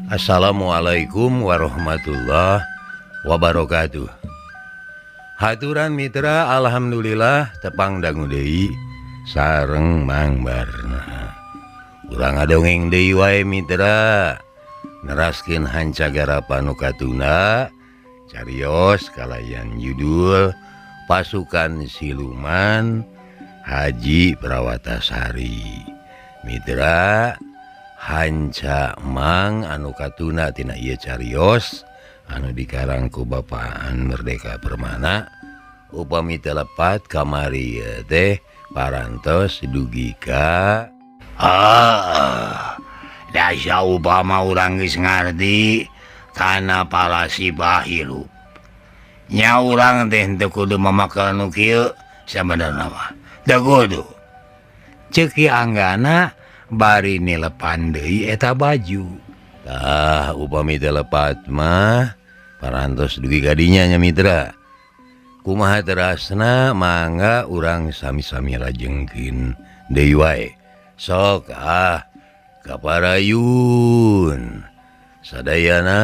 Assalamualaikum warahmatullahi wabarakatuh. Haturan mitra, alhamdulillah tepang dangu deui sareng Mang Barna. Urang ngadongeng deui wae mitra, neraskeun hanca garapan nu katunda carios kalayan judul Pasukan Siluman Haji Prawatasari. Mitra, hanca Mang anu katuna tina ieu carios anu dikarang ku Bapaan Merdeka Permana upami teu lepat kamari teh parantos dugi ka Dasa upama urang geus ngarti kana palasibah hirup nya urang teh henteu kudu mamakan nu kieu sabenerna mah teu kudu. Ceuk Ki Anggana bari nilepan deui eta baju. Tah upami teu lepat mah parantos dugi ka dinya nya mitra. Kumaha terasna mangga urang sami-sami lajengkeun deui wae. Sok ah kaparayun sadayana.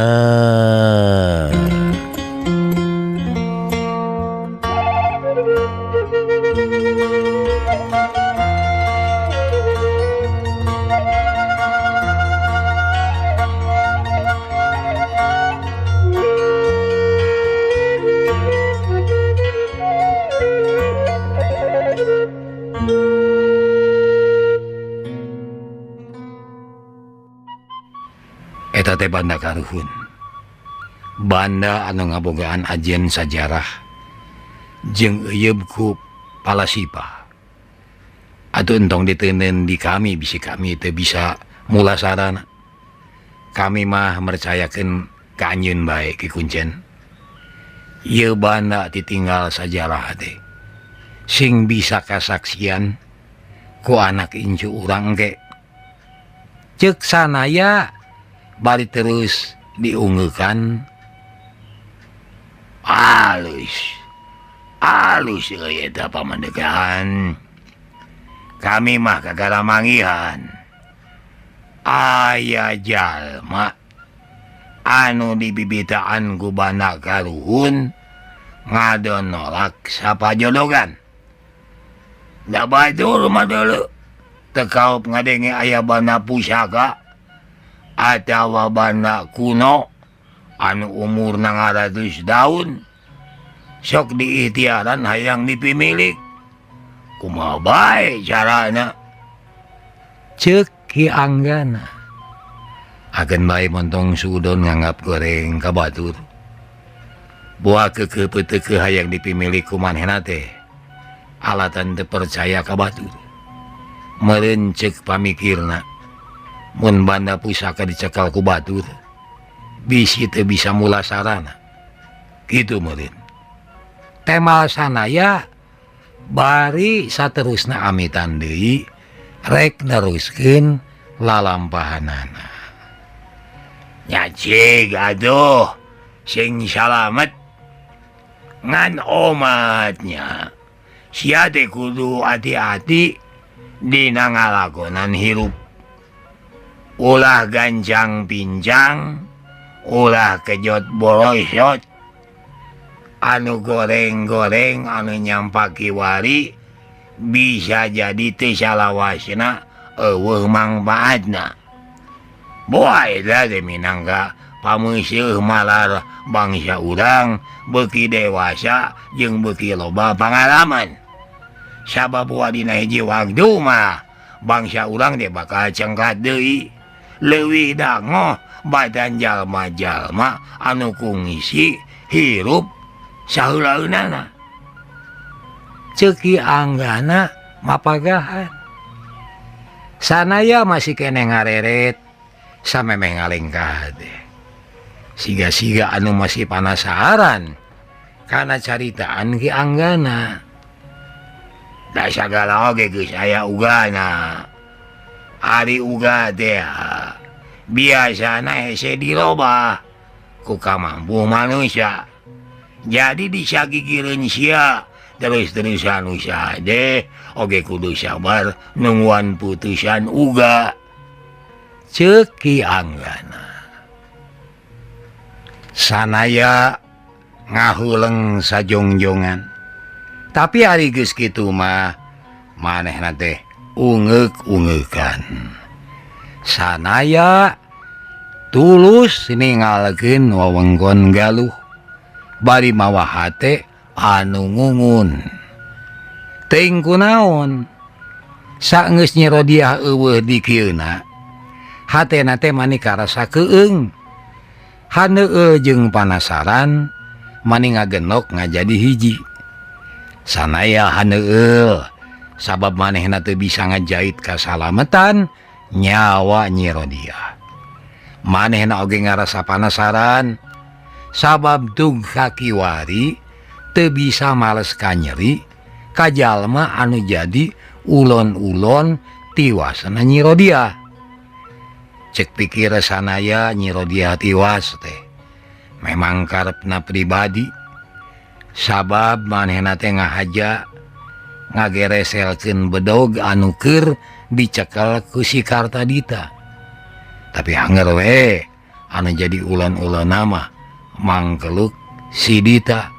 Eta teh banda karuhun, banda anu ngabogaan ajen sajarah jeung euyeub ku palasipa. Atuh entong diteuneun di kami bisi kami teu bisa mulasarana. Kami mah mercayakeun ka anjeun bae Ki Kuncen. Ieu banda ditinggal sajarah teh sing bisa kasaksian ku anak incu urang ge. Ceuk sanaya bari terus diunggeukan. Alus alus euy eta pamandegan. Kami mah kagara manggihan aya jalma anu dibibitaan ku banda karuhun ngadon nolak sapajodogan. Da batur mah deuleu teu kaop ngadenge aya banda pusaka atawa banda kuno anu umurna ngaratus daun sok diikhtiaran hayang dipimilik. Kumaha bae carana? Ceuk Ki Anggana. Agen bae montong sudon nganggap goreng ka batur. Buah keukeuh peuteukeuh hayang dipimilik ku manehna teh alatan teu percaya ka batur. Meureun ceuk pamikirna mun banda pusaka dicekal ku batur bisi teu bisa mulasarana. Kitu meureun. Temal sanaya bari saterusna amitan deui rek neruskeun lalampahanana. Nya cig atuh sing salamet ngan omatnya sia teh kudu hati-hati dina ngalakonan hirup. Ulah gancang pincang, ulah kejot borosot, anu goreng-goreng, anu nyampak kiwari bisa jadi teu salawasna eueuh mangpaatna. Boa eta teh minangka pameuseuh malar bangsa urang beuki dewasa jeung beuki loba pangalaman. Sabab dina hiji waktu mah bangsa urang teh bakal cengkat deui. Leuwih dangoh badan jalma-jalma anu kungisi hirup saheulaeunana. Ceuk Ki Anggana mapagahan. Sanaya masih keneh ngareret samemeh ngalengkah teh. Siga-siga anu masih panasaran kana caritaan Ki Anggana. Da sagala oge geus aya ugana. Ari uga teh biasana hese dirobah ku kamampu manusia. Jadi disagigireun sia terus-terusan usaha deh oge kudu sabar nungguan putusan uga. Ceuk Ki Anggana. Sanaya ngahuleng sajongjongan. Tapi ari geus kitu mah manehna teh ungeuk-ungeukan. Sanaya tulus ninggalkeun wewengkon Galuh bari mawa hate anu ngungun. Teuing kunaon saenggeus Nyi Rodiah eueuh di kieuna hatena teh mani karasa keung. Haneueul jeung panasaran mani ngagenok ngajadi hiji. Sanaya haneueul sabab manehna teu bisa ngajait kasalametan nyawa Nyi Rodiah. Manehna oge ngarasa panasaran sabab dug kakiwari teu bisa males kanyeri kajalma anu jadi ulon-ulon tiwasna Nyi Rodiah. Cek pikir sanaya Nyi Rodiah tiwas teh memang karepna pribadi sabab manehna teh ngahaja ngagereselkeun bedog anu keur dicekel ku si Kartadita. Tapi anger we anu jadi ulon-ulon nama mangkeluk si Dita.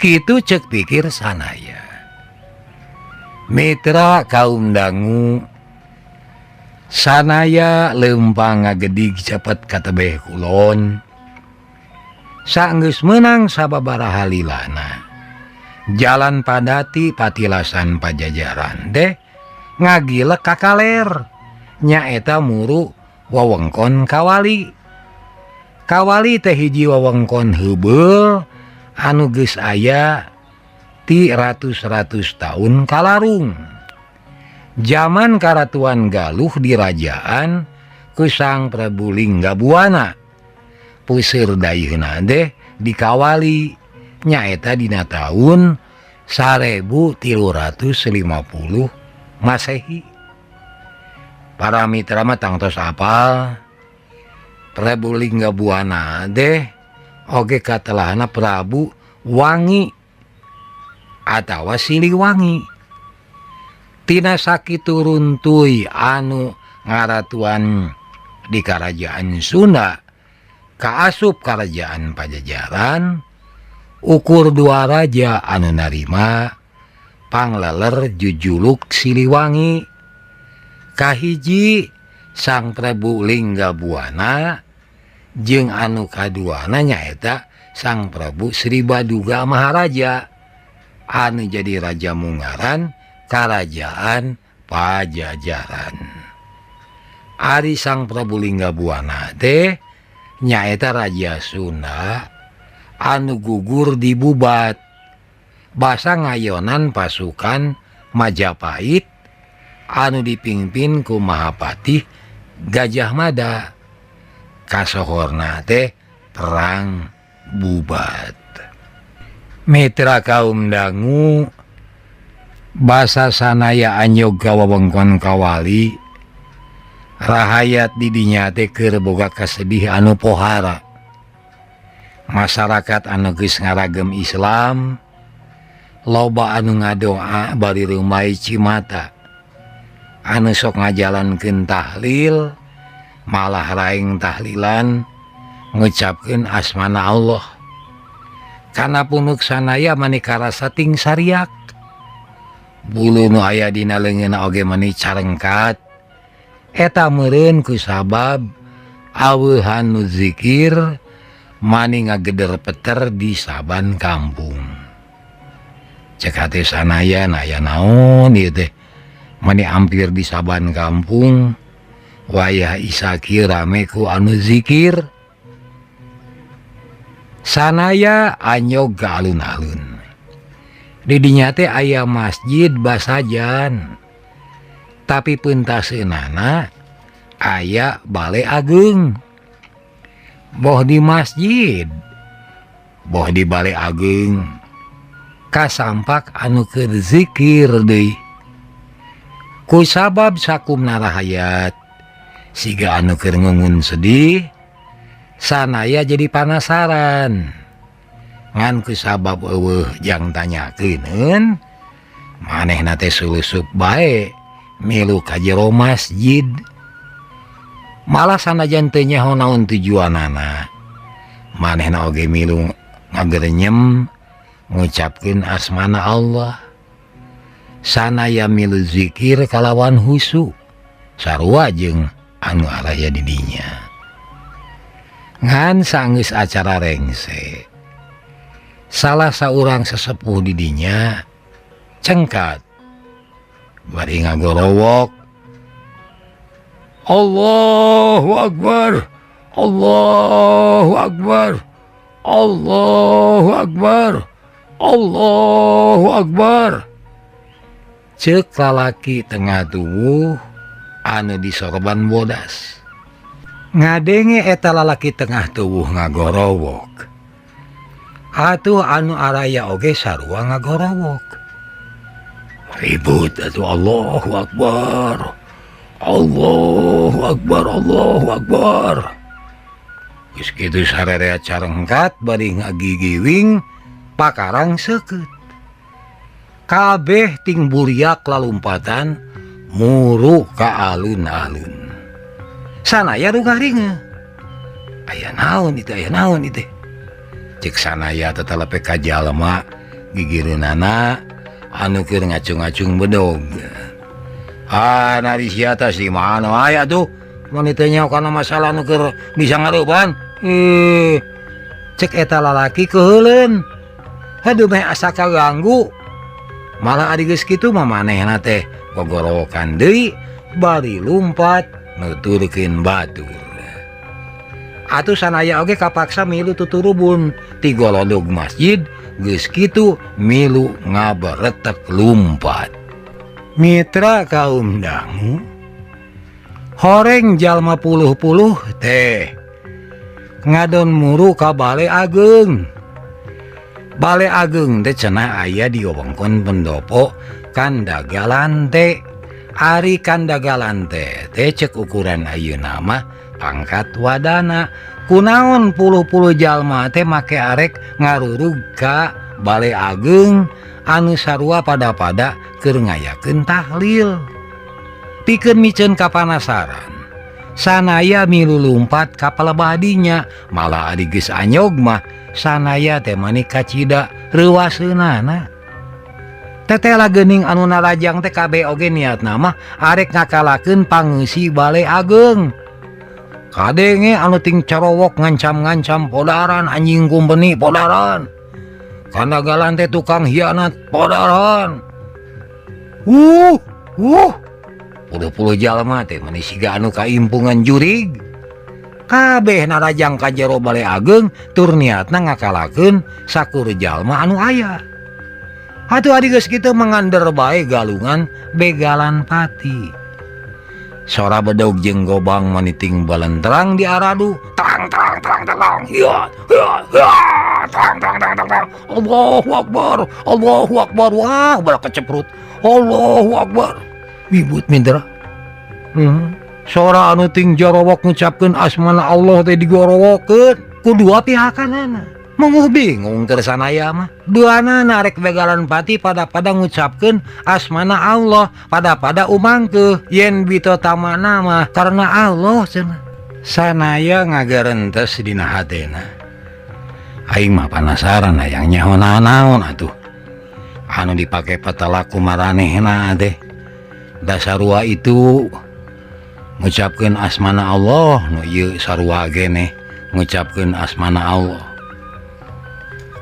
Kitu cek pikir sanaya. Mitra kaum dangu sanaya leumpang ngagedig cepet ka tebeh kulon. Saenggeus meunang sababaraha lilana jalan padati patilasan Pajajaran teh ngagilek ka kaler nyaeta muru wewengkon Kawali. Kawali teh hiji wewengkon heubeul anu geus aya ti ratus-ratus tahun kalarung. Zaman Karatuan Galuh dirajaan ku Sang Prabu Linggabuana. Puseur dayeuhna teh di Kawali nyaeta dina taun 1350 Masehi. Para mitra mah tangtos apal Prabu Linggabuana teh oge katelahna Prabu Wangi atawa Siliwangi. Tina sakitu runtuy anu ngaratuan di Karajaan Sunda kaasup Karajaan Pajajaran ukur dua raja anu narima pangleler jujuluk Siliwangi. Kahiji Sang Prabu Linggabuana jeung anu kaduana nyaeta Sang Prabu Sri Baduga Maharaja anu jadi raja mungaran Karajaan Pajajaran. Ari Sang Prabu Linggabuana teh nyaeta raja Sunda anu gugur di Bubat basa ngayonan pasukan Majapahit anu dipimpin ku Mahapatih Gajah Mada. Kasohorna teh perang Bubat. Mitra kaum dangu basa sanaya anyog ka wewengkon Kawali rahayat didinya teh keur boga kasedih anu pohara. Masyarakat anu geus ngaragem Islam loba anu ngadoa bari rumai cimata. Anu sok ngajalankeun tahlil malah raing tahlilan ngucapkeun asmana Allah. Kana punuk sanaya mani karasa ting sariak. Bulu nu aya dina leungeunna oge mani carengkat. Eta meureun ku sabab aweuhan nu zikir mani ngageder peter di saban kampung. Cek hate sanaya aya naon ieu teh mani ampir di saban kampung wayah isaki rame ku anu zikir. Sanaya anyog ka alun-alun. Didinya teh aya masjid basajan. Tapi peuntaseunana aya bale ageung. Boh di masjid, boh di bale ageung kasampak anu keur zikir deui. Ku sabab sakumna rahayat siga anu keur ngungun sedih, sanaya jadi panasaran. Ngan ku sabab eueuh jang tanyakeun, manehna teh sulusup bae milu ka jero masjid. Malah sanajan teu nyaho naon tujuanana. Manehna oge milu ngagerenyem ngucapkeun asmana Allah. Sanaya milu zikir kalawan husu sarua jeung anu araya di dinya. Ngan sanggeus acara rengse, salah saurang sesepuh di dinya cengkat bari ngagorowok, Allahu Akbar, Allahu Akbar, Allahu Akbar, Allahu Akbar. Ceuk lalaki tengah tubuh anu disorban bodas. Ngadenge eta lalaki tengah tubuh ngagorowok. Atuh anu araya oge sarua ngagorowok. Ribut atuh Allahu Akbar, Allahu Akbar, Allahu Akbar. Geus kitu sararea carengkat bari ngagigiwing pakarang seukeut. Kabeh ting buriak lalumpatan muru ka alun-alun. Sanaya rugaringe. Aya naon itu, aya naon itu. Cek sanaya tetelepe ka jalma gigireunana anu keur ngacung-ngacung bedog. Ah, nari sia atas di mana aya tuh? Mun teu nyaho kana masalah nu keur bisa ngareupan. Cek eta lalaki keuheuleun. Haduh meh asa kaganggu. Malah ari geus kitu mah manehna teh gogorowokan deui bari lumpat nuturkeun batur. Atuh sanaya oge kapaksa milu tuturubun ti golodog masjid geus kitu milu ngaberetek lumpat. Mitra kaum dangu horeng jalma puluh-puluh teh ngadon muru ka Bale Ageung. Bale Ageung teh cenah aya di wewengkon pendopo Kandagalante. Ari Kandagalante teh cek ukuran ayeuna mah pangkat wadana. Kunaon puluh-puluh jalma teh make arek ngarurug ka Bale Ageung anu sarua pada-pada keur ngayakeun tahlil. Pikeun miceun kapanasaran, sanaya milu lumpat ka palebadinya, malah ari geus anyog mah sanaya teh mani kacida reuwaseunana. Tetela geuning anu narajang teh kabeh oge niatna mah arek ngakalakeun pangeusi Bale Ageung. Kadenge anu ting carowok ngancam-ngancam podaran anjing kumpeni podaran. Kanagalan teh tukang hianat podaran. Puluh-puluh jalma teh mani siga anu kaimpungan jurig. Kabeh narajang ka jero Bale Ageung tur niatna ngakalakeun sakur jalma anu aya. Atuh ari geus kitu mengander bae galungan begalan pati. Sora bedog jeung gobang maniting balenterang di aradu. Terang terang terang terang. Hiat hiat hiat. Terang terang terang terang. Allahu Akbar. Allahu Akbar. Wah, balak keceprut. Allahu Akbar. Ribut mitra. Sora anu ting jarowok ngucapkeun asmana Allah teh digorowokeun ku dua pihakanana. Menguh bingung keur sanaya mah. Duanana rek begalan pati pada-pada ngucapkeun asmana Allah, pada-pada umangkeuh yen bito tamana mah karena Allah cenah. Sanaya ngagarentes dina hatena. Aing mah panasaran hayang nyaho naon atuh. Anu dipake patalaku maranehna teh. Dasarua itu ngucapkeun asmana Allah, nu ieu sarua geneh ngucapkeun asmana Allah.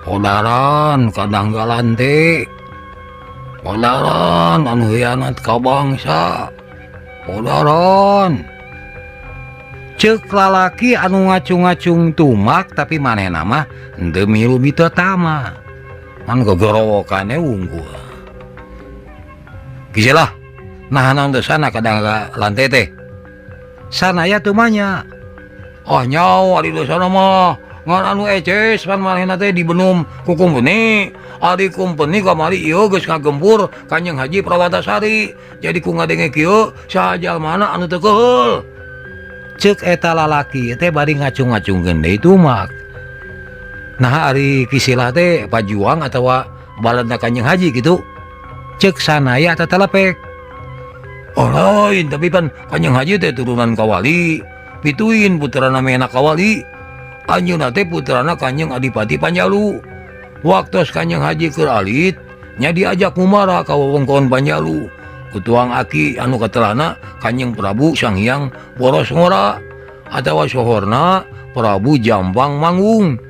Podaran kadanggalan teh, podaran anu hianat ka bangsa, podaran. Ceuk lalaki anu ngacung-ngacung tumak tapi manehna mah henteu milu bito tama. Man gogorowokane wungkul. Geus lah, nah naon teh sana kadanggalan teh. Sanaya tumanya. Oh nyawa di sana mah ngan anu eces pan manehna teh dibenum ku kumpeni. Ari kumpeni kamari ieu geus ngagempur Kanjeng Haji Prawatasari. Jadi ku ngadenge kieu saha jalmana anu teu keuheul. Ceuk eta lalaki teh bari ngacung-ngacungkeun deui tumak. Nah ari kisilah teh pajuang atawa balanda Kanjeng Haji kitu. Ceuk sanaya tatalepek. Oh lain tapi pan Kanjeng Haji teh turunan kawali. Pituin putrana Menak Kawali. Anjeunna teh putrana Kanjeng Adipati Panjalu. Waktos Kanjeng Haji keur alit nya diajak ngumara ka wewengkon Panjalu. Kutuang aki anu katelahna Kanjeng Prabu Sanghyang Boros Ngora atawa sohorna Prabu Jambang Manggung.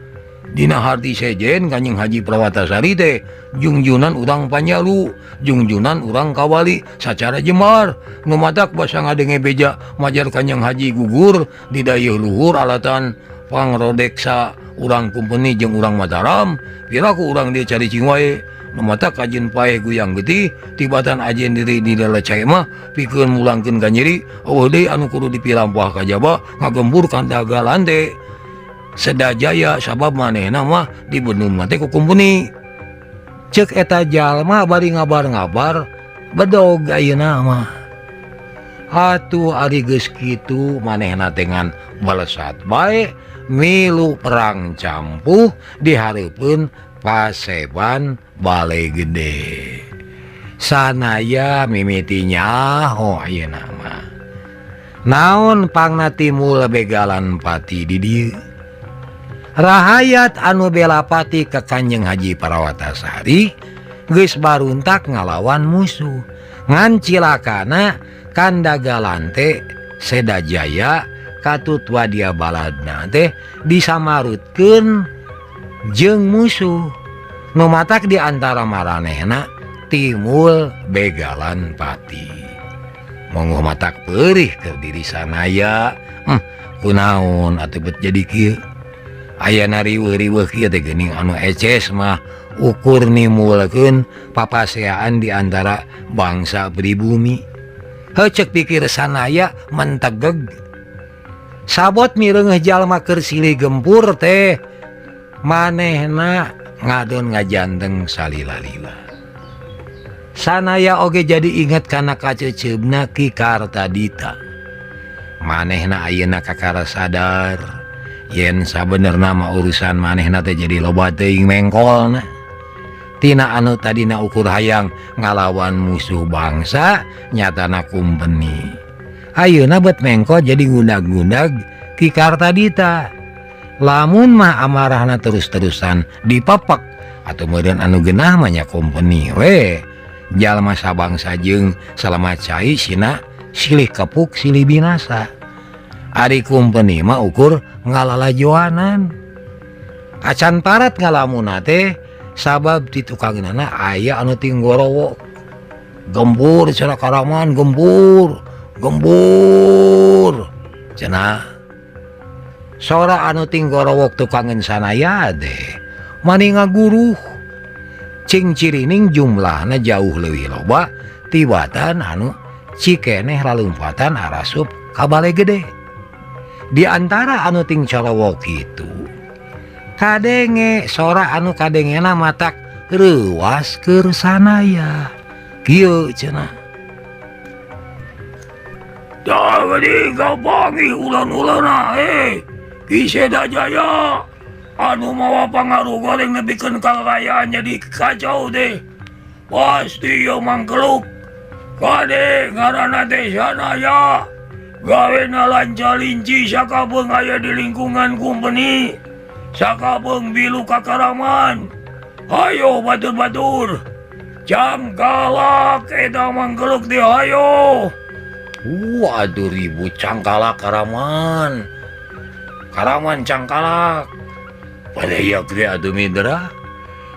Dina harti sejen Kanjeng Haji Prawatasari teh jungjunan urang Panjalu, jungjunan urang Kawali sacara jemar. Nu matak basa ngadenge beja majar Kanjeng Haji gugur di dayeuh luhur alatan pangrodeksa urang kumpeni jeung urang Mataram, piraku urang dieu caricing wae. Nu matak kajeun paeh guyang getih tibatan ajen diri di dalecai mah pikeun mulangkeun ka nyeri eueuh deui anu kudu dipilampah kajaba ngagembur kandagalan teh. Sedajaya sabab manehna mah dibendung teh ku kumpeni. Ceuk eta jalma bari ngabar-ngabar bedog ayeuna mah. Atuh ari geus kitu manehna teh ngan melesat bae milu perang campuh dihareupeun paseban Bale Gede. Sanaya mimiti nyaho ayeuna mah. Naon pangna timbul begalan pati di dieu? Rahayat anu belapati ka Kanjeng Haji Prawatasari geus baruntak ngalawan musuh. Ngan cilakana kandagalan teh Sedajaya katut wadia baladna teh disamarutkeun jeung musuh. Nu matak di antara maranehna timbul begalan pati. Monggo matak peurih keur diri sanaya. Kunaon atuh bet jadi kieu? Ayana riweuh-riweuh kieu teh geuning anu eces mah ukur nimulkeun papaseaan di antara bangsa pribumi. Heuh ceuk pikir sanaya mentegeg. Sabot mireungeuh jalma keur silih gempur teh manehna ngadon ngajanteng salila-lila. Sanaya oge jadi inget kana kaceceubna Ki Kartadita. Manehna ayeuna kakara sadar yen sabenerna mah urusan manehna teh jadi loba teuing mengkolna. Tina anu tadina ukur hayang ngalawan musuh bangsa nyatana kumpeni. Ayeuna bet mengkol jadi ngundag-ngundag Ki Kartadita. Lamun mah amarahna terus-terusan dipepek atau meureun anu genah mah nya kumpeni we. Jalma sabangsa jeung salama cai sina silih kepuk silih binasa. Ari kumpeni mah ukur ngalalajoanan. Acan parat ngalamuna teh sabab di tukangeunana aya anu tinggorowok. Gembur cenah karaman gembur, gembur cenah. Sora anu tinggorowok tukangeun sanaya teh mani ngaguruh. Cing cirining jumlahna jauh leuwih loba tibatan anu cikeneh lalumpatan arasup ka Bale Gede. Di antara anu ting corowok itu kadenge sora anu kadengena matak reuwas keur sanaya. Kieu cenah. Tadi gapangi ulan-ulana Ki Sedajaya anu mawa pangaruh goreng nepikeun kakayaan jadi kacau deh. Pasti ieu mangkeluk. Kade ngaranna teh sanaya. Gawena lanca linci sakabeung aya di lingkungan kumpeni. Sakabeung bilu kakaraman. Hayo batur-batur. Cangkalak eta mangkeluk teh hayo. Waduh ribu cangkalak karaman. Karaman cangkalak. Pada ieu teh atuh mitra.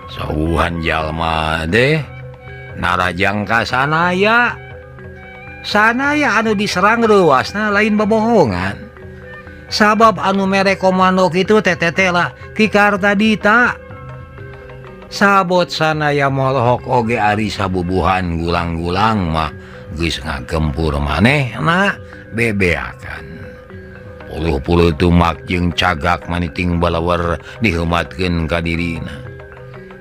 Sauhan jalma teh narajang ka sanaya. Sanaya anu diserang reuwasna lain bobohongan. Sabab anu mere komando kitu teh tetela Ki Kartadita. Sabot sanaya molohok oge ari sabubuhan gulang-gulang mah geus ngagempur manehna bebeakan. Puluh-puluh tumak jeung cagak maniting balawer diheumatkeun ka dirina.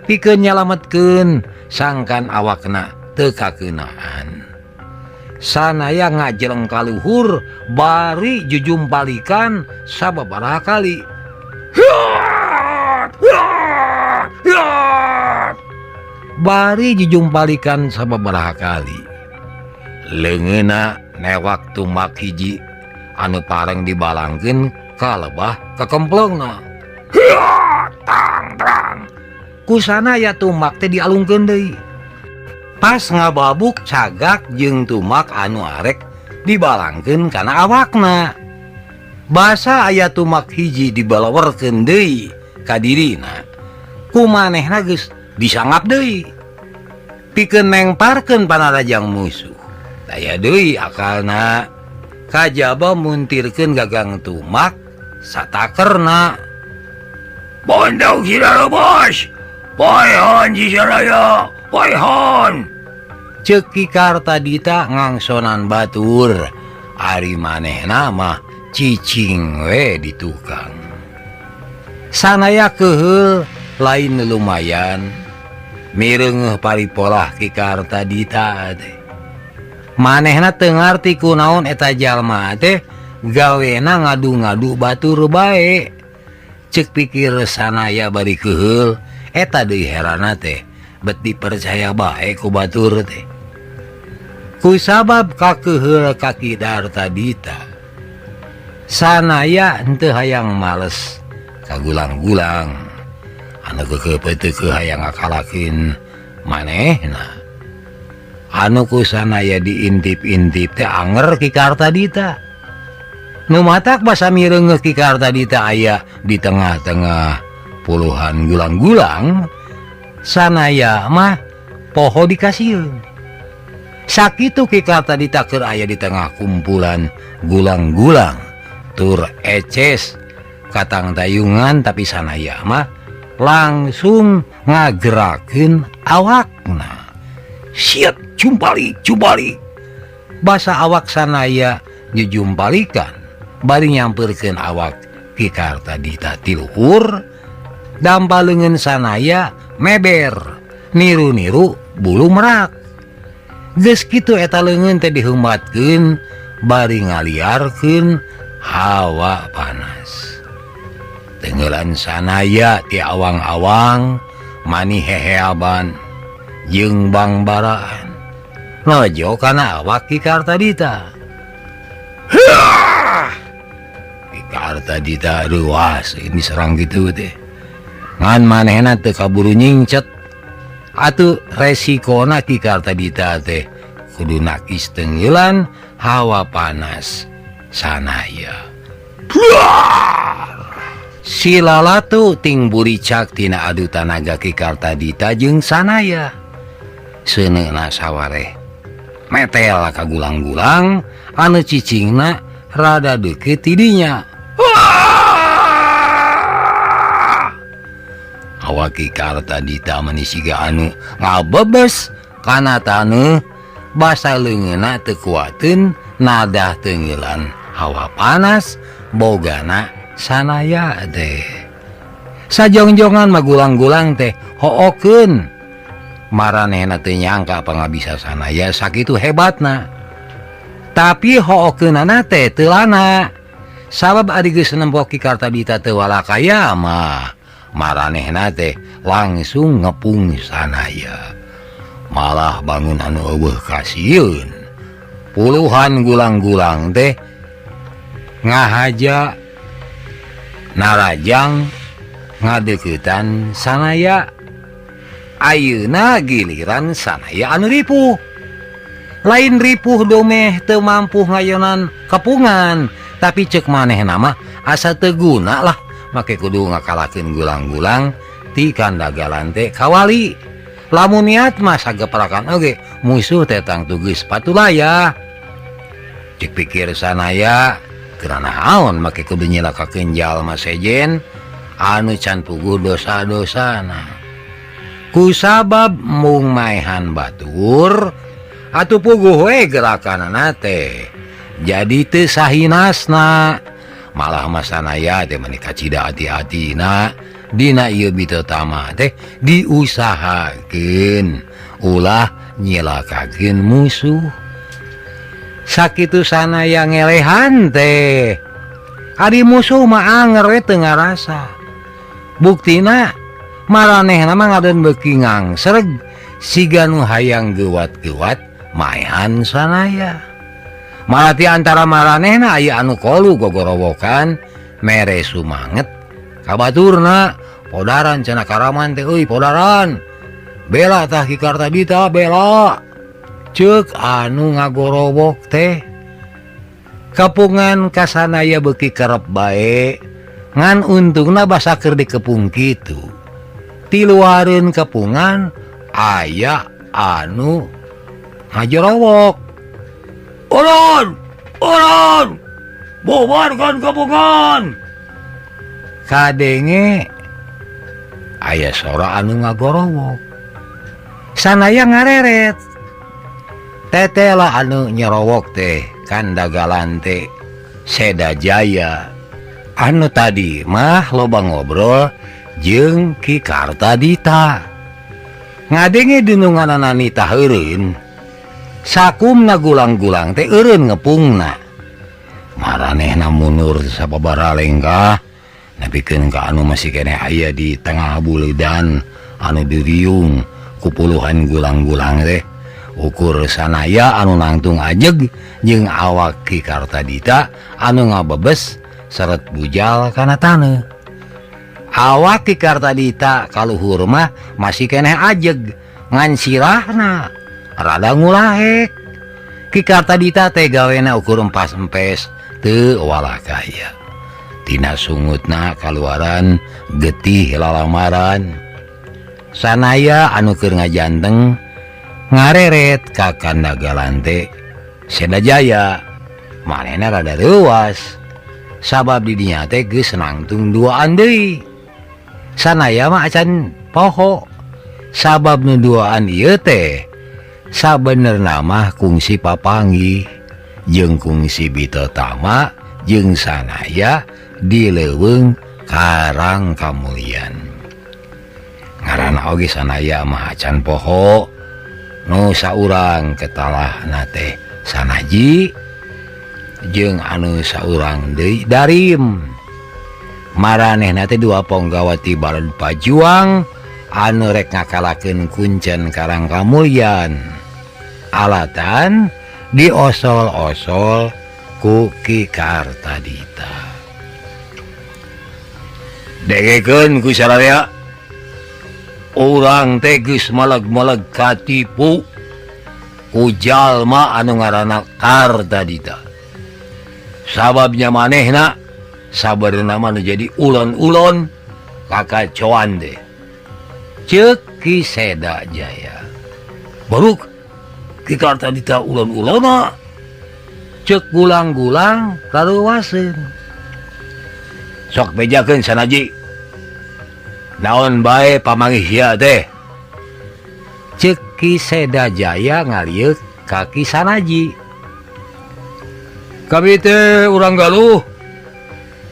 Pikeun nyalametkeun sangkan awakna teu kakeunaan. Sanaya ngajeleng kaluhur bari jujumpalikan sababaraha kali. Bari jujumpalikan sababaraha kali. Leungeunna newak tumak hiji anu pareng dibalangkeun ka lebah kakempelongna. Tang terang kusana ya tumak teh dialungkeun deui. Pas ngababuk cagak jeung tumak anu arek dibalangkeun kana awakna. Basa aya tumak hiji dibalawerkeun deui ka dirina. Ku manehna geus disangap deui. Pikeun mengparkeun panarajang musuh. Daya deui akalna kajaba muntirkeun gagang tumak satakerna. Bondog sira bos. Poehan si Saraya, poehan. Ceuk Ki Kartadita ngangsonan batur. Ari manehna mah cicing we di tukang. Sanaya keheul lain lumayan mireungeuh paripolah Ki Kartadita teh. Manehna teu ngarti kunaon eta jalma teh gawena ngadu-ngadu batur bae. Ceuk pikir Sanaya bari keheul eta deui herana teh bet dipercaya bae ku batur teh. Ku sabab kakeheul ka Ki Kartadita, Sanaya henteu hayang males kagulang-gulang anu keukeuh hayang ngakalakeun manehna. Anu ku Sanaya diintip-intip teh anger Ki Kartadita. Nu matak basa mireungeuh Ki Kartadita aya di tengah-tengah puluhan gulang-gulang, Sanaya mah poho dikasieun. Sakitu Ki Kartadita keur aya di tengah kumpulan gulang-gulang tur eces katang tayungan, tapi Sanaya mah langsung ngagerakeun awakna. Siap jumpali jumpali. Basa awak Sanaya nyejumpalikan bari nyamperkeun awak Ki Kartadita ti luhur. Dampa leungeun Sanaya meber niru-niru bulu merak. Geus kitu eta leungeun teh diheumatkeun bari ngaliarkeun hawa panas. Tenggelan Sanaya ti awang-awang mani heheaban jeung bangbaraan. Nojo kana awak Ki Kartadita. Ki Kartadita reuas ini serang kitu teh. Ngan manehna teu kaburu nyingcet. Atuh resikona Ki Kartadita teh kudu nakis tenggelan hawa panas Sanaya. Silalatu ting buricak tina adu tanaga Ki Kartadita jeung Sanaya. Seuneuna sawareh metel ka gulang-gulang anu cicingna rada deukeut ti dinya. Awak Ki Kartadita mani siga anu ngabebes kana taneuh basa leungeunna teu kuateun nadah tenggelan hawa panas bogana Sanaya teh. Sajongjongan mah gulang-gulang teh hookeun. Maranehna teu nyangka pangabisa Sanaya sakitu hebatna. Tapi hookeunana teh teu lana. Sabab ari geus nempo Ki Kartadita teu walakaya mah maranehna teh langsung ngepung Sanaya. Malah bangun anu eueuh kasieun. Puluhan gulang-gulang teh ngahaja narajang ngadeuketan Sanaya. Ayeuna giliran Sanaya anu ripuh. Lain ripuh domeh teu mampu ngayonan kepungan, tapi ceuk manehna mah asa teu guna lah make kudu ngakalakeun gulang-gulang ti kandagalan teh kawali. Lamun niat mah sageprakan oge musuh teh tangtu geus patulaya. Cek pikir Sanaya keur naon make kudu nyilakakeun jalma sejen anu can puguh dosa-dosana. Ku sabab mung maehan batur atuh puguh we gerakanana teh jadi teu sahinasna. Malah mah Sanaya teh mani kacida hati-hatina dina ieu bitotama teh diusahakeun ulah nyilakakeun musuh. Sakitu Sanaya ngelehan teh ari musuh mah anger we teu ngarasa. Buktina maranehna mah ngadon beuki ngangsreg siga nu hayang geuwat-geuwat maehan Sanaya. Malah ti antara maranehna aya anu kolu gogorowokan mere sumanget Ka baturna podaran cenah karaman teh euy podaran. Bela tah Ki Kartadita bela. Ceuk anu ngagorowok teh. Kapungan kasanaya beuki kerep bae ngan untungna basa keur dikepung kitu. Tiluareun kepungan aya anu ngajorowok. Ulun! Ulun! Bubarkan kepungan! Kadenge aya sora anu ngagorowok. Sanaya ngareret. Tetela anu nyerowok teh Kandagalan teh Seda Jaya. Anu tadi mah loba ngobrol jeung Ki Kartadita. Ngadenge dununganana nitah eureun. Sakumna gulang-gulang teh eureun ngepungna. Maranehna mundur sababaraha lengkah nepikeun ka anu masih keneh aya di tengah buledan anu diriung ku puluhan gulang-gulang teh. Ukur sanaya anu nangtung ajeg jeung awak Ki Kartadita anu ngabebes seret bujal kana taneuh. Awak Ki Kartadita kaluhur mah masih keneh ajeg ngan sirahna rada ngulahek. Ki Kartadita teh gawena ukur empas-empes teu walakaya. Tina sungutna kaluaran getih lalamaran. Sanaya anu keur ngajanteng ngareret ka Kandagalan teh Seda Jaya. Manehna rada leuwas sabab di dinya teh geus nangtung duaan deui. Sanaya mah acan poho sabab nu duaan ieu teh sabenerna mah kungsi papanggih jeung kungsi bitotama jeung sanaya di leuweung Karang Kamulyan. Ngaranna oge sanaya mah acan poho. Nu saurang ketalahna teh Sanaji jeung anu saurang deui Darim. Maranehna teh dua ponggawa ti Balad Pajuang anu rek ngakalakeun kuncen Karang Kamulyan. Alatan diosol-osol ku Ki Kartadita. Dengekeun ku sararea. Urang teh geus meleg-meleg katipu ku jalma anu ngaranna Kartadita. Sababnya manehna sabenerna mah nu jadi ulon-ulon kakacoan teh. Ceuk Ki Seda Jaya. Baruk Ki Kartadita ulon-ulonna. Ceuk gulang-gulang kaluaseun. Sok bejakeun Sanaji. Naon bae pamanggih sia teh? Ceuk Ki Seda Jaya ngalieuk ka Ki Sanaji. Kami teh urang Galuh.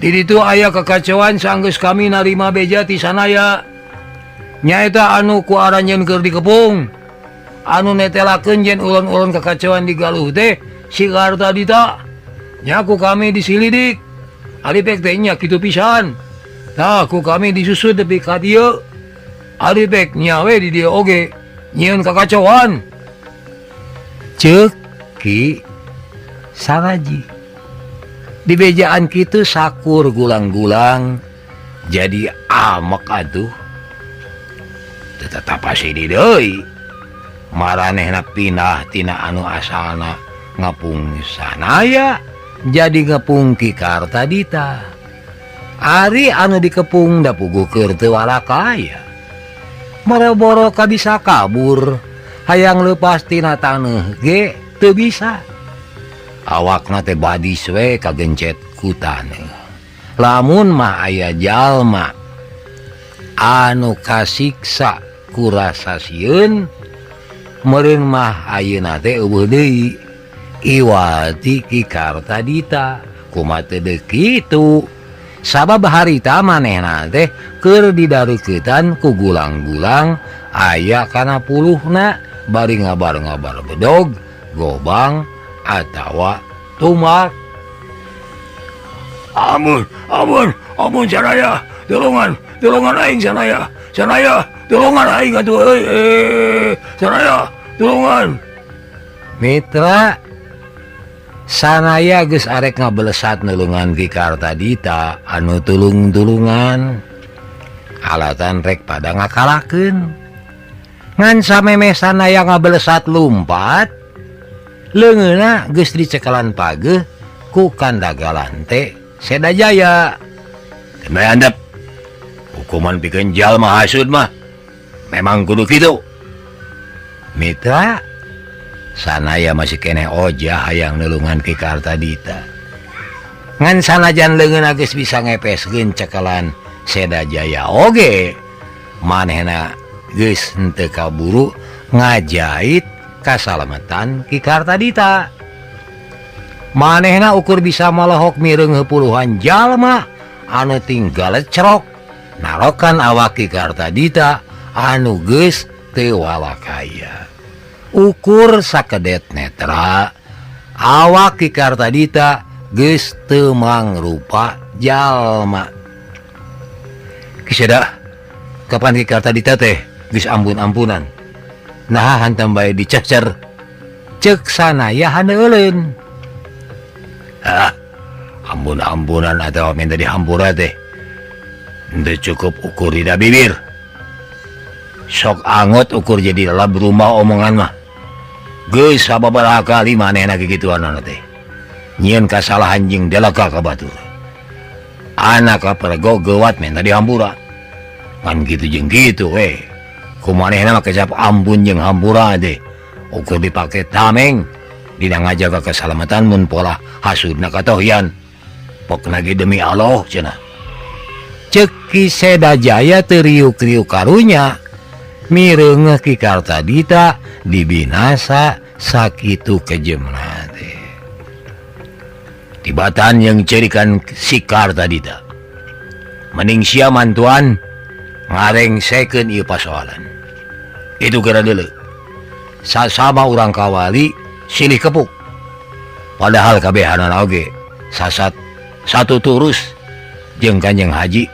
Di ditu aya kekacauan sanggeus kami narima beja ti sanaya. Nyaeta anu ku aranjeun keur dikepung. Anu netelakeun yen ulon-ulon kekacauan di Galuh teh si Kartadita. Nya ku kami disilidik. Ari pek teh nya kitu pisan. Tah ku kami disusut nepi ka dieu. Ari pek nya we di dieu oge nyieun kakacauan. Ceuk Ki Sanaji. Di bejaan kitu sakur gulang-gulang jadi amek atuh. Tetep pasti deui. Maranehna pindah tina anu asalna ngapung sanaya jadi ngepung Ki Kartadita. Ari anu dikepung da puguh keur teu walakaya. Boro-boro kabisa kabur, hayang leupas tina taneuh ge teu bisa. Awakna teh badis we kagencet ku taneuh. Lamun mah aya jalma anu kasiksa ku rasa sieun, meureun mah ayeuna teh eueuh deui. Iwati Ki Kartadita kumaha teu deuk kitu. Sabab harita manehna teh keur didareuketan ku gulang-gulang aya kana puluhna bari ngabar-ngabar bedog, gobang atawa tumak. Amun, amun, amun Sanaya, tulungan, tulungan aing Sanaya, Sanaya, tulungan aing atuh euy, Sanaya, tulungan. Mitra Sanaya geus arek ngabelesat nulungan Ki Kartadita anu tulung-tulungan. Alatan rek pada ngakalakeun. Ngan samemeh Sanaya ngabelesat lumpat, leungeunna geus dicekalan pageuh ku Kandagalan teh Seda Jaya. Teu andep. Hukuman pikeun jalma hasud mah memang kudu kitu. Mitra Sanaya masih keneh ojah hayang nulungan Ki Kartadita. Ngan sanajan leungeunna geus bisa ngepeskeun cekalan Seda Jaya oge, manehna geus henteu kaburu ngajait kasalamatan Ki Kartadita. Manehna ukur bisa malohok mireungeuh puluhan jalma anu tinggal cerok narokan awak Ki Kartadita anu geus teu walakaya. Ukur sakedet netra awak Ki Kartadita geus teu mangrupa jalma. Ki Seda, kapan Ki Kartadita teh geus ampun-ampunan? Nah hantam bae dicecer. Ceuk Sanaya haneuleun. Ah, ampun-ampunan atawa minta dihampura teh. Henteu cukup ukur dina bibir. Sok angot ukur jadi lab rumah omongan mah. Geus sababaraha kali manehna kikituanana teh. Nyieun kasalahan jeung delaka ka batur. Anak kapergo gewat minta dihampura. Pan kitu jeung kitu we. Kumanehna mah kecap ampun jeung hampura teh. Ukur dipake tameng dina ngajaga keselamatan mun pola hasudna katohyan. Pokna ge demi Allah cenah. Ceuk Ki Seda Jaya teu riuk-riuk karunya. Mireungeuh Ki Kartadita dibinasa sakitu kejemna teh. Tibatan yang cerikan si Kartadita. Mending sia mantuan ngarengsekeun ieu pasoalan. Itu geura deuleu. Sasama urang kawali silih kepuk. Padahal kabehanana oge sasat satu turus jeung Kanjeng Haji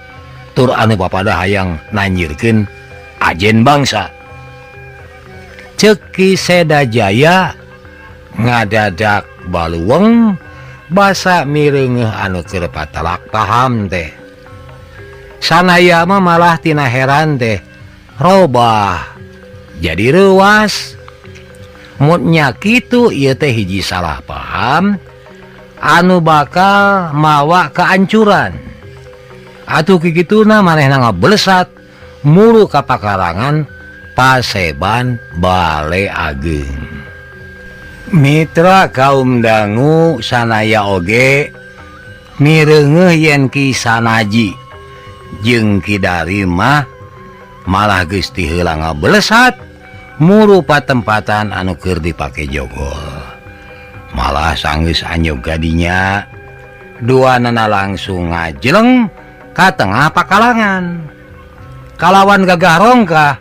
tur anu papada hayang nanjirkeun ajen bangsa. Ceuk Ki Seda Jaya ngadadak baluweng basa mireungeuh anu keur patelak paham teh. Sanaya mah malah tina heran teh robah jadi reuas. Mutnya kitu ieu teh hiji salah paham anu bakal mawa kehancuran. Atuh kikituna manehna ngabelesat muru ka pakarangan Paseban Bale Ageng. Mitra kaum dangu sanaya oge mireungeuh yen Ki Sanaji jeung Ki Darim mah malah geus ti heula ngabelesat muru patempatan anu keur dipake jogol. Malah sanggeus anyog kadinya duanana langsung ngajeleng ka tengah pakalangan. Kalawan gagah rongkah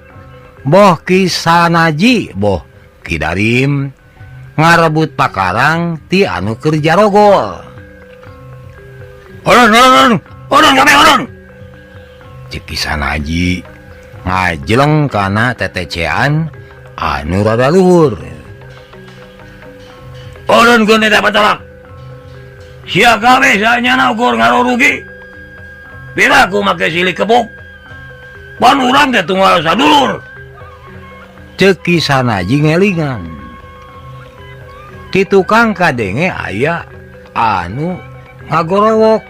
boh Ki Sanaji boh Ki Darim ngarebut pakarang ti anu keur jarogol. Urun urun urun kabeh urun. Ceuk Ki Sanaji ngajeleng kana tetecean anu rada luhur. Urun keun eta patalak. Sia kabeh sanyana ukur ngarurugi. Bila aku make silih kebuk, pan urang teh tunggal sadulur. Ceuk Ki Sanaji ngelingan. Ti tukang kadenge aya anu ngagorowok.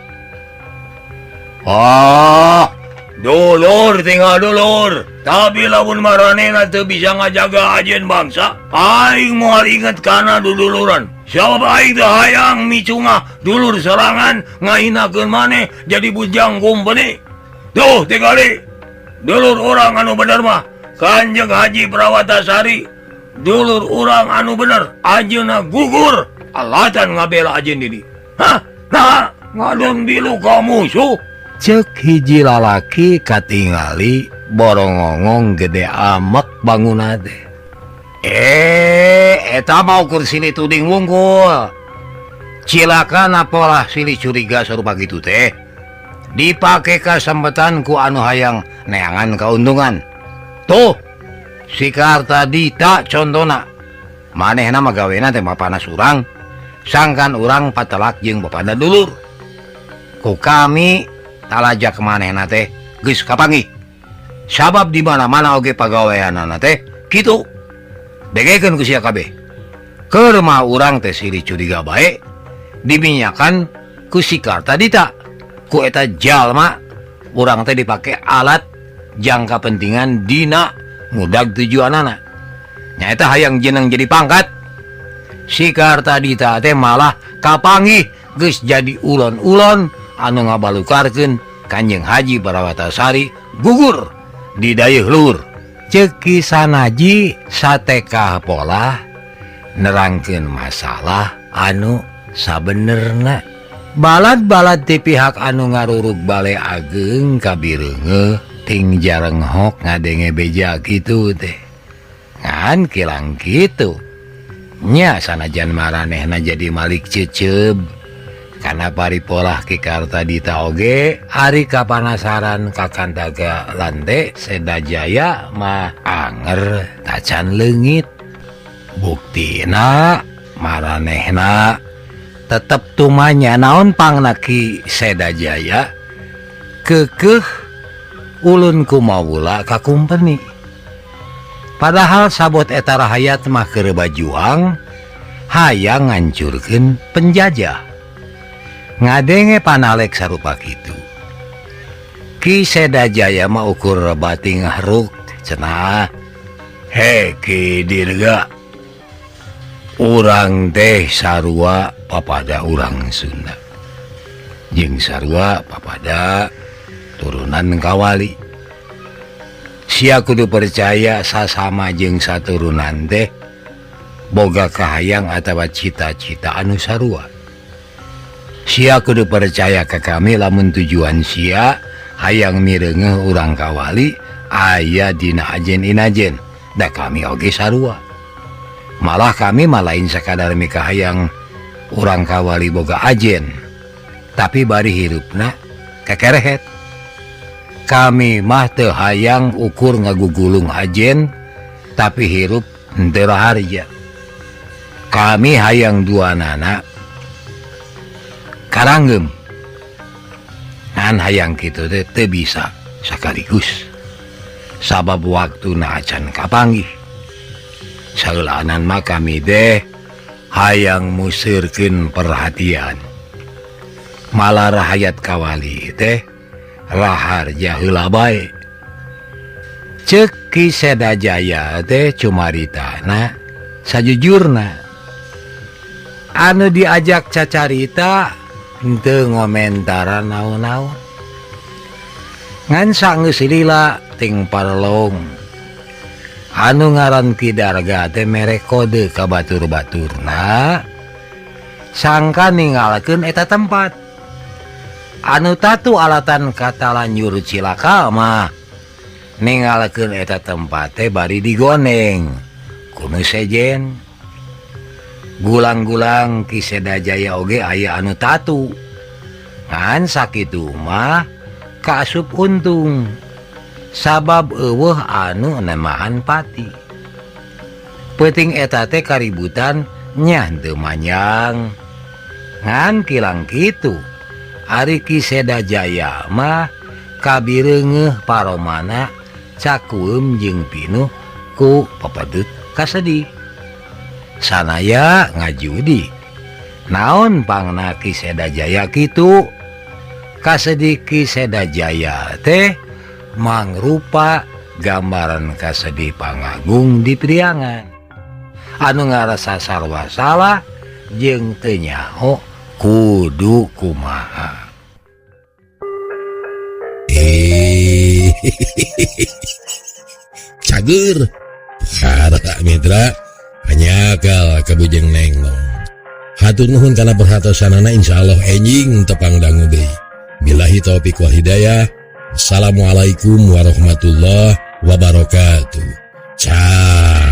Ah, dulur tinggal dulur. Tapi lamun maranehna teu bisa ngajaga ajen bangsa, aing moal inget kana duduluran. Sabab aing teu hayang micungah dulur sorangan ngahinakeun maneh jadi bujang kumpeni. Tuh tingali. Dulur urang anu bener mah Kanjeng Haji Prawatasari. Dulur urang anu bener ajeuna gugur alatan ngabela ajen diri. Hah? Nah, ngadon bilu ka musuh. Ceuk hiji lalaki katingali borongongong gede amek bangunna teh. Eta mah ukur silih tuding wungkul. Cilakana polah silih curiga sarupa kitu teh. Dipake kasempetan ku anu hayang neangan kauntungan. Tuh, si Kartadita contona. Manehna mah gawena teh mapanas urang. Sangkan urang patelak jeung papada dulur. Ku kami talajak manehna teh geus kapanggih. Sabab di mana-mana oge pagaweanana teh kitu. Dengekeun ku sia kabeh. Keur mah urang teh silih curiga bae diminyakan ku si Kartadita. Ku eta jalma urang teh dipake alat jangka pentingan dina ngudag tujuanana. Nyaeta hayang jeneng jadi pangkat. Si Kartadita teh malah kapanggih geus jadi ulon-ulon anu ngabalukarkeun Kanjeng Haji Parawatasari gugur di dayeuh luhur. Ceuk Ki Sanaji satekah polah nerangkeun masalah anu sabenerna. Balad-balad ti pihak anu ngarurug bale ageng kabireungeuh ting jarenghok ngadenge beja kitu teh. Ngan kilang kitu. Nya sanajan maranehna jadi malik ceceub. Kana paripolah Ki Kartadita oge ari kapanasaran ka Kandaga lante Sedajaya mah anger tacan leungit. Buktina maranehna tetep tumanya naon pangna Ki Sedajaya keukeuh ulun kumawula ka kumpeni. Padahal sabot eta rahayat mah keur bajuang hayang ngancurkeun penjajah. Ngadenge panalek sarupa kitu. Ki Sedajaya mah ukur bating haruk cenah. He Ki Dirga, urang teh sarua papada urang Sunda. Jeung sarua papada turunan Kawali. Sia kudu percaya sasama jeung saturunan teh boga kahayang atawa cita-cita anu sarua. Sia kudu percaya ka kami lamun tujuan sia hayang mireungeuh urang Kawali aya dina ajen inajen. Da kami oge sarua. Malah kami mah lain sakadar mikahayang urang Kawali boga ajen, tapi bari hirupna kekerehet. Kami mah teu hayang ukur ngagugulung ajen, tapi hirup henteu raharja. Kami hayang duanana karanggem. Ngan hayang kitu teh teu bisa sakaligus. Sabab waktuna acan kapanggih. Saeulaanan mah kami teh hayang museurkeun perhatian. Malah rahayat Kawali teh raharja heula bae. Ceuk Ki Sedajaya teh cumaritana sajujurna. Anu diajak cacarita henteu ngomentaran naon-naon. Ngan sanggeus lila ting parlong. Anu ngaran Ki Darga teh mere kode ka batur-baturna sangka ninggalkeun eta tempat. Anu tatu alatan katalanjur cilaka mah ninggalkeun eta tempat teh bari digoneng ku nu sejen. Gulang-gulang Ki Sedajaya oge aya anu tatu. Ngan sakitu mah kaasup untung. Sabab eueuh anu nemahan pati. Peuting eta teh kaributan nyah teu manjang. Ngan kilang kitu ari Ki Sedajaya mah kabireungeuh paromana cakueum jeung pinuh ku pepedut kasedih. Sanaya ngajudi. Naon pangna Ki Sedajaya kitu? Kasedih Ki Sedajaya teh mangrupa gambaran kasedih pangagung di Priangan. Anu ngarasa sarwa salah jeung teu nyaho kudu kumaha. Cager. Para mitra hanyakal kabujeng nenglong. Hatur nuhun kana perhatosanana, insyaallah enjing tepang dangu deui. Billahi taufik wal hidayah. Assalamualaikum warahmatullahi wabarakatuh. Ciao.